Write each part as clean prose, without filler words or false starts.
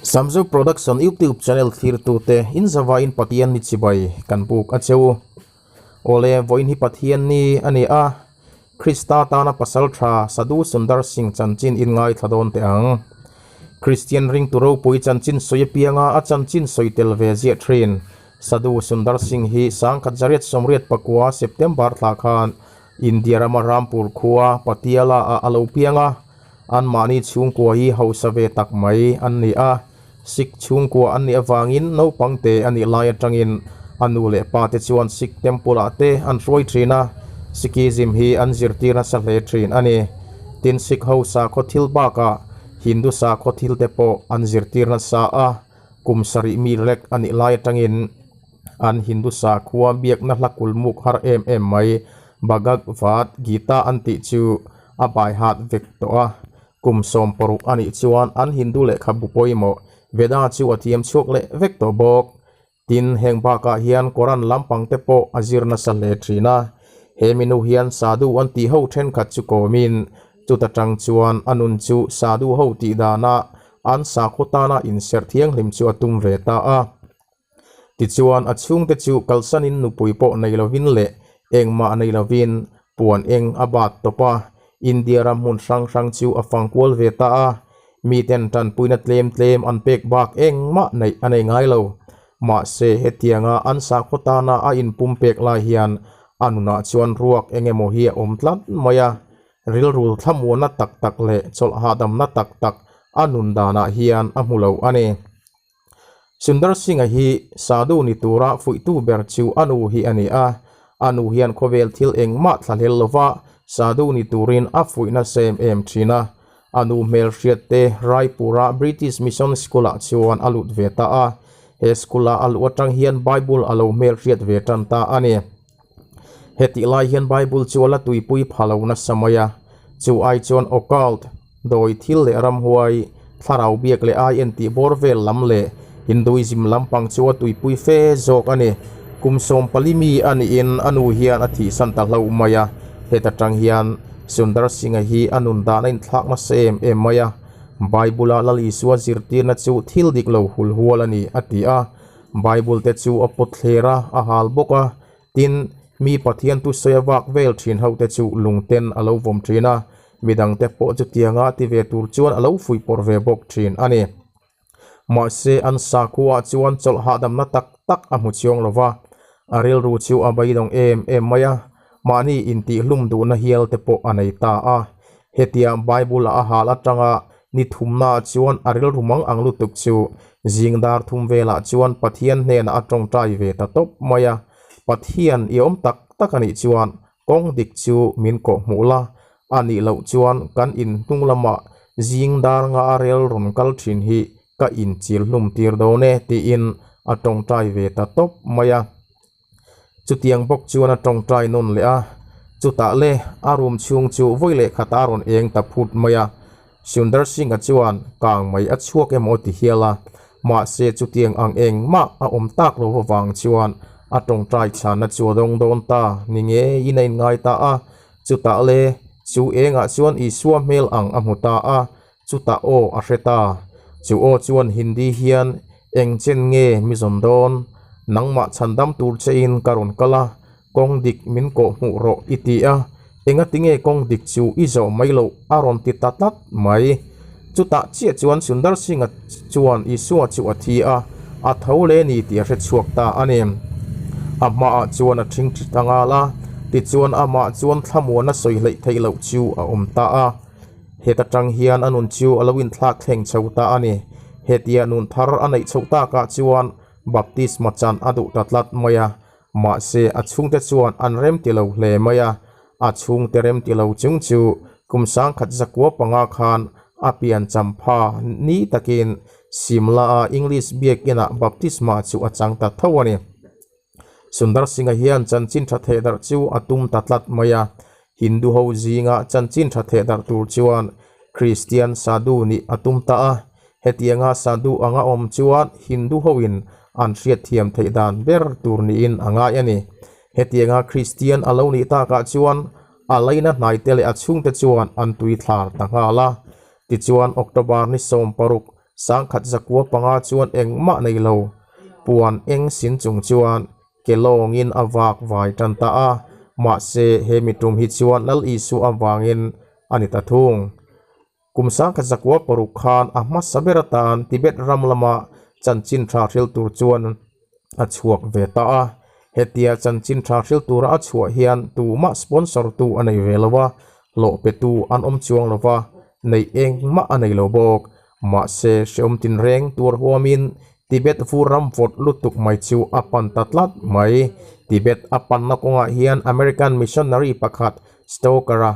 Samzo Production YouTube channel thlirtute in zavaiin Pathian ni chibai kan buk a che u. Awle, vawiin hi Pathian ni a ni a, Krista tana pasal tha Sadhu Sundar Singh chanchin in ngaithla dawn teh ang. Kristian ringtu ropui chanchin sawi apianga a chanchin sawi tel ve ziah thin Sadhu Sundar Singh hi 1989 September thla khan India rama Rampur khua Patiala ah a lo piang a, anmahni chhungkua hi hausa ve tak mai an ni a. Sikh chhungkua an nih avangin naupang te a nih lai atangin a nu leh pa te chuan Sikh temple ah te an hruai thin a, Sikhism hi an zirtir nasa hle thin a ni. Tin, Sikh ho sakhaw thil bakah Hindu sakhaw thil te pawh an zirtir nasa a, kum sarih mi lek a nih lai atangin an Hindu sakhua biakna hla kulmuk har em em mai Bhagavad Gita an tih chu a baihat vek tawh a. Kum 60 a nih chuan an Hindu lehkhabu pawimawh Veda chu a thiam chhuak leh vek tawh bawk. Tin, heng bakah hian Koran lampang te pawh a zir nasa hle thin a. He minu hian Sadhu an tih ho thenkhat chu kawmin, chuta tang chuan a nun chu Sadhu ho tih danah an sakhaw tana inserh thianghlim chu a tum ve ta a. Tichuan, a chhungte chu kalsanin nupui pawh nei lovin leh engmah nei lovin puan eng a bat tawp a, India ram hmun hrang hrang chu a fang kual ve ta a, miten tanpuina tlem tlem an pek bak engmah neih a nei ngai lo. Mahse, hetianga an sakhaw tana a inpum pek lai hian a nunah chuan ruak eng emaw hi a awm tlat mai a, rilru thlamuanna tak tak leh chawlh hahdamna tak tak a nun danah hian a hmu lo a ni. Sundar Singh-a hi Sadhu ni tura fuihtu ber chu a nu hi a ni a. A nu hian khawvel thil engmah thlahlel lova Sadhu ni turin a fuih nasa em em thin a. A nu hmelhriat te Raipur-a British Mission School-ah chuan a lut ve ta a. He school-a a luh atang hian Bible a lo hmelhriat ve tan ta a ni. Hetih lai hian Bible chu a la tuipui pha lo nasa mai a, chu ai chuan occult, dawi thil leh ramhuai, thlarau biak leh ai entih bawr vel lam leh Hinduism lampang chu a tuipui fe zawk a ni. Kum 14 mi a niin a nu hian a thihsan ta hlauh mai a, heta tang hian Sundar Singh-a hi a nun dan a inthlak nasa em em mai a, Bible-a Lal Isua zirtirna chu thil dik lo hulhual a ni a ti a. Bible te chu a pawt thler a, a hal bawk a, tin, mi Pathian tu sawi a vak vel thin ho te chu lungten a lo vawm thin a, midang te pawh chutianga ti ve tur chuan a lo fuihpawrh ve bawk thin a ni. Mahse, an sakhua chuan chawlh hahdamna tak tak a hmu chiang lo va, a rilru chu a beidawng em em mai a, mahni intihhlum duhna hial te pawh a nei ta a. Hetia Bible-a a hal atanga ni thumnaah chuan a rilru mang ang lutuk chu zing dar thum velah chuan Pathian hnenah a tawngtai ve ta tawp mai a, Pathian i awm tak tak a nih chuan kawng dik chu min kawh hmuh la, a nih loh chuan kan in hnung lamah zing dar nga a rel rawn kal thin hi ka inchil hlum tir dawn e tiin a tawngtai ve ta tawp mai a. Chutiang bawk chuan a tawngtai nawn leh a, chutah le a room chhung chu vawi leh khat a rawn eng ta phut mai a. Sundar Singh-a chuan kang mai a chhuak emaw ti hial a, mahse chutiang ang engmah a awm tak lo avang chuan a tawngtai chhanna chu a dawng dawn ta ni ngeiin a inngai ta a. Chutah le chu engah chuan Isua hmel ang a hmu ta a, Chutah aw a hre ta. Chu aw chuan Hindi hian eng chen nge mi zawn dawn? Nangmah chhandam tur chein ka rawn kal a, kawng dik min kawh hmuh rawh i ti a, engati nge kawng dik chu i zawh mai loh a rawn ti ta tlat mai. Chutah chiah chuan Sundar Singh-a chuan Isua chu a thi a, a tho le ni tih a hre chhuak ta a ni. A hmaah chuan a ṭhingṭhi ta nghal a, tichuan amah chuan thlamuan a sawi hleih theih loh chu a awm ta a. Heta tang hian a nun chu a lo inthlak thleng chho ta a ni. Hetia nun thar a neih chhoh takah chuan baptisma chan a duh ta tlat mai a. Mahse, a chhungte chuan an rem ti lo hle mai a. A chhungte rem ti lo chung chu kum 1905 khan a pian champha ni takin Simla-a English biakinah baptisma chu a chang ta tho a ni. Sundar Singh-a hian chanchin tha theh darh chu a tum ta tlat mai a, Hindu ho zinga chanchin tha theh darh tur chuan Kristian Sadhu nih a tum ta a, hetianga Sadhu anga awm chuan Hindu hoin an hriatthiam theih dan ber tur niin a ngai a ni. Hetianga Kristian a lo nih takah chuan a laina hnaite leh a chhungte chuan an tui thlar ta nghal a. Tichuan October ni 60. 1505 chuan engmah nei lo puan eng sin chung chuan ke lawngin a vak vai tan ta a, mahse he mi tum hi chuan Lal Isua avangin a ni ta thung. Kum 1906 khan a hmasa ber atan Tibet ram lama chanchin tha hril tur chuan a chhuak ve ta a. Hetia chanchin tha hril tura a chhuah hian tumah sponsor tu a nei ve lo a, hlawh petu an awm chuang lo va, neih engmah a nei lo bawk. Mahse hreawm tinreng tur huamin Tibet vur ram vawt lutuk mai chu a pan ta tlat mai. Tibet a panna kawngah hian American missionary pakhat Stoker-a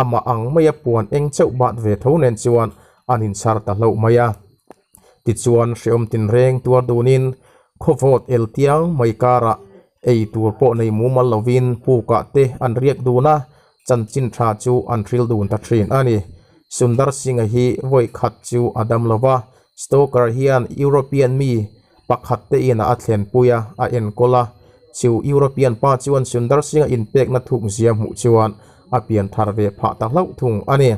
Amah ang maia puan eng chauh bat ve tho nen chuan an inchhar ta hlauh mai a. Tichuan hreawm tinreng tuar dunin khawvawt el tiang mai karah ei tur pawh nei mumal lovin pukah te an riak dun a, chanchin tha chu an hril dun ta thin a ni. Sundar Singh-a hi vawi khat chu a dam lo va, Stoker hian European mi pakhat te inah a thlenpui a, a enkawl a. Chu European pa chuan Sundar Singh-a inpekna thuk zia hmuh chuan a pian thar ve phah ta hlauh thung a ni.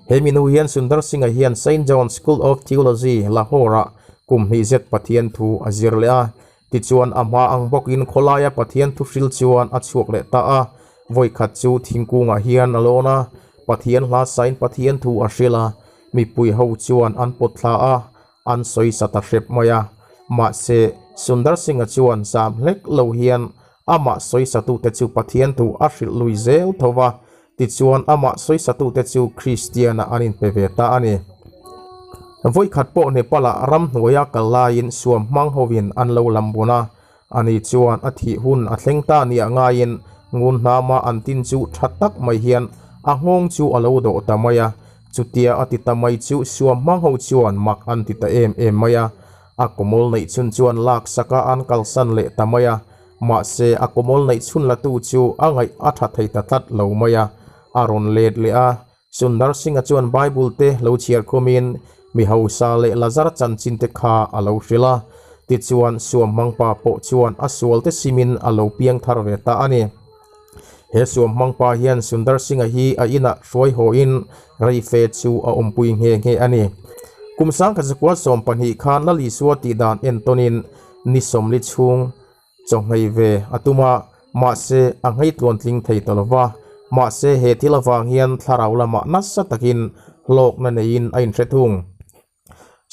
He mi nu hian Sundar Singh-a hian Saint John's School of Theology, Lahore-ah kum hnih zet Pathian thu a zir leh a. Tichuan a hma ang bawkin khawlaia Pathian thu hril chuan a chhuak leh ta a. Vawikhat chu thingkungah hian a lawn a, Pathian hla sain Pathian thu a hril a. Mipui ho chuan an pawt thla a, an sawi sa ta hrep mai a. Mahse, Sundar Singh-a chuan zam hlek lo hian amah sawi satute chu Pathian thu a hrilh lui zel tho va, tichuan amah sawi satute chu Kristian-ah an inpe ve ta a ni. Vawikhat pawh Nepal-ah ramhnuaia kal laiin suam hmang hovin an lo lam bun a, ani chuan a thih hun a thleng ta nia ngaiin ngun hnama an tin chu tha tak mai hian a nghawng chu a lo dawh ta mai a. Chutia a ti ta mai chu suam hmang ho chuan mak an ti ta em em mai a. A kawmawl neih chhun chuan lak saka an kalsan leh ta mai a. Mahse a kawmawl neih chhun la tu chu a ngaih a tha thei ta tlat lo mai a. A rawn let leh a, Sundar Singh-a chuan Bible te lo chhiar khumin mi hausa leh Lazar chanchin te kha a lo hrilh a. Tichuan suam hmangpa pawh chuan a sual te simin a lo piang thar ve ta a ni. He suam hmangpa hian Sundar Singh-a hi a inah hruai hawhin rei fe chu a awmpui nghe nghe a ni. Kum 1912 khan Lal Isua tih dan entawnin ni sawmli chhung chaw nghei ve a tum a, mahse a nghei tluan tling thei ta lo va. Mahse he thil avang hian thlarau lamah nasa takin hlawkna neiin a inhre thung.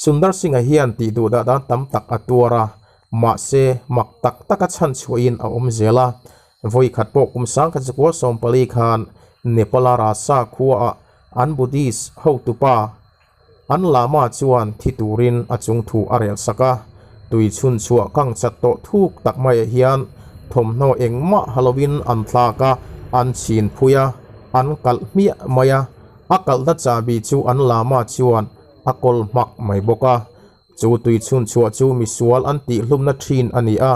Sundar Singh-a hian tih duh dah dan tam tak a tuar a, mahse mak tak taka chhan chhuahin a awm zel a. Vawi khat pawh kum 1914 khan Nepal-a Rasa khuaah an Buddhist hotupa an Lama chuan thi turin a chung thu a rel sak a. Tui chhun chhuah kang chat tawh thuk tak maiah hian thawmhnaw engmah ha lovin an thlak a, an chhin phui a, an kalh hmiah mai a. A kalhna chahbi chu an lama chuan a kawl hmak mai bawk a. Chu tui chhun chhuah chu misual an tih hlumna thin a ni a,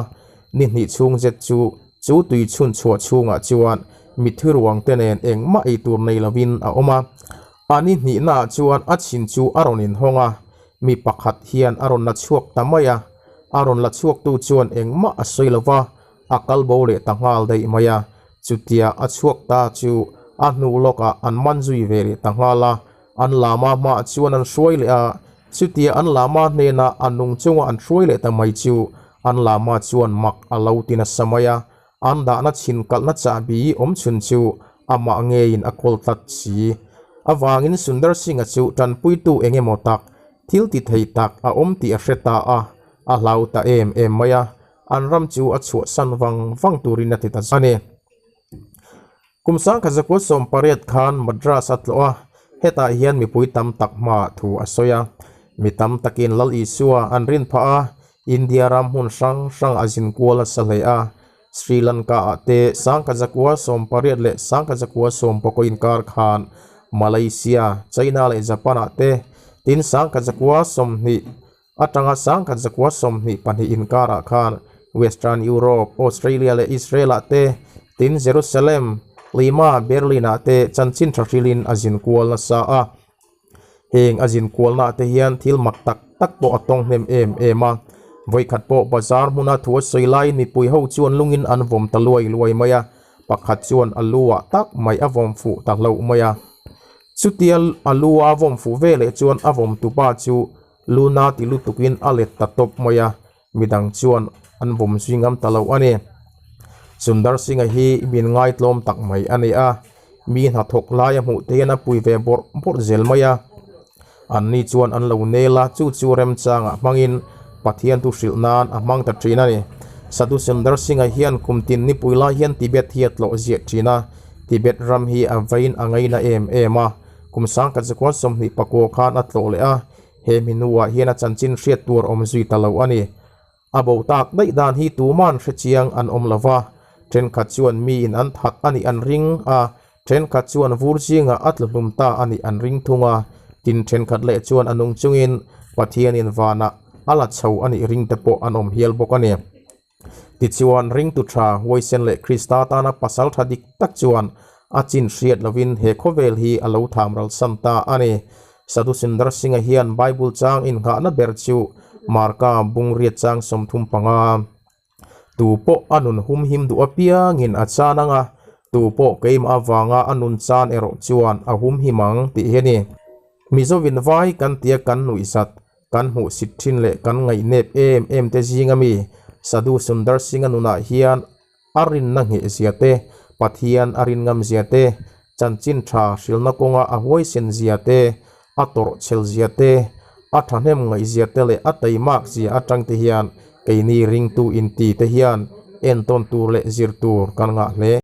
ni hnih chhung zet chu chu tui chhun chhuah chhungah chuan mitthi ruang te nen engmah ei tur nei lovin a awm a. A ni hnihnaah chuan a chhin chu a rawn inhawng a, mi pakhat hian a rawn la chhuak ta mai a. A rawn la chhuaktu chuan engmah a sawi lo va, a kal bo leh ta nghal daih mai a, chutia a chhuak ta chu a hnu lawkah an man zui ve leh ta nghal a, an lama hmaah chuan an hruai leh a, chutia an lama hnena a nung chunga an hruai leh ta mai chu an lama chuan mak a lo ti nasa mai a, an dahna chhin kalhna chahbi awm chhun chu amah ngeiin a kawl tlat si. Avangin Sundar Singh-a chu tanpuitu eng emaw tak, thil ti thei tak a awm tih a hre ta a, a hlau ta em em mai a, An ram chu a chhuahsan vang vang turin a ti ta a ni. Kum 1918 khan Madras a tlawh a, hetah hian mipui tam tak hmaah thu a sawi a. Mi tam takin Lal Isua an rin phah a, India ram hmun hrang hrang a zin kual a sa hle a. Sri Lanka-ah te 1918 leh 1919 inkar khan Malaysia, China leh Japan-ah te tin 1920 Atanga 1922 inkarah khan Western Europe, Australia leh Israel-ah te, tin Jerusalem, Lima, Berlin-ah te chanchin tha hrilhin a zin kual nasa a. Heng a zin kualnaah te hian thil mak tak tak pawh a tawng hnem em em a. Vawikhat pawh bazar hmuna thu a sawi laiin mipui ho chuan lungin an vawm ta luai luai mai a, pakhat chuan a lu-ah tak mai a vawm fuh ta hlauh mai a. Chutia a lu-a vawm fuh veleh chuan a vawm tupa chu. Luna ti lutukin a let ta tawp mai a, midang chuan an vawm zui ngam ta lo a ni. Sundar Singh-a hi min ngaitlawm tak mai a ni a, mi hnathawk laia hmuh te hian a pui ve bawrh bawrh zel mai a. Anni chuan an lo nel a, chu chu remchangah hmangin Pathian thu hrilh nan a hmang ta thin a ni. Sadhu Sundar Singh-a hian kum tin nipui lai hian Tibet hi a tlawh ziah thin a, Tibet ram hi a vain a ngaina em em a. Kum sangkhat zakua 24 khan a tlawh leh a, he mi hnuah hian a chanchin hriat tur awm zui ta lo a ni. A bo tak daih dan hi tuman hre chiang an awm lo va, thenkhat chuan miin an that a nih an ring a, thenkhat chuan vur zingah a tlu hlum ta a nih an ring thung a, tin thenkhat leh chuan a nung chungin Pathianin vanah a la chho a nih ring te pawh an awm hial bawk a ni. Tichuan, ringtu tha huaisen leh Krista tana pasal tha dik tak chuan a chin hriat lovin he khawvel hi a lo tham ralsan ta a ni. Sadhu Sundar Singh-a hian Bible chang innghahna ber chu Marka bungriat chang 35. Tu pawh a nun humhim duh apiangin a chan ang a, tu pawh keimah avanga a nun chan erawh chuan a humhim ang tih hi a ni. Mizovin vai kan tia kan nuihzat Kan hmuhsit thin leh kan ngaihnep em em te zinga mi Sadhu Sundar Singh-a nunah hian a rinna ngheh zia te, Pathian a rin ngam zia te, chanchin tha hrilna kawnga a huaisen zia te, a tawrh chhel zia te, a thahnem ngaih zia te leh a taimak zia atang te hian keini ringtu inti te hian entawn tur leh zir tur kan ngah hle.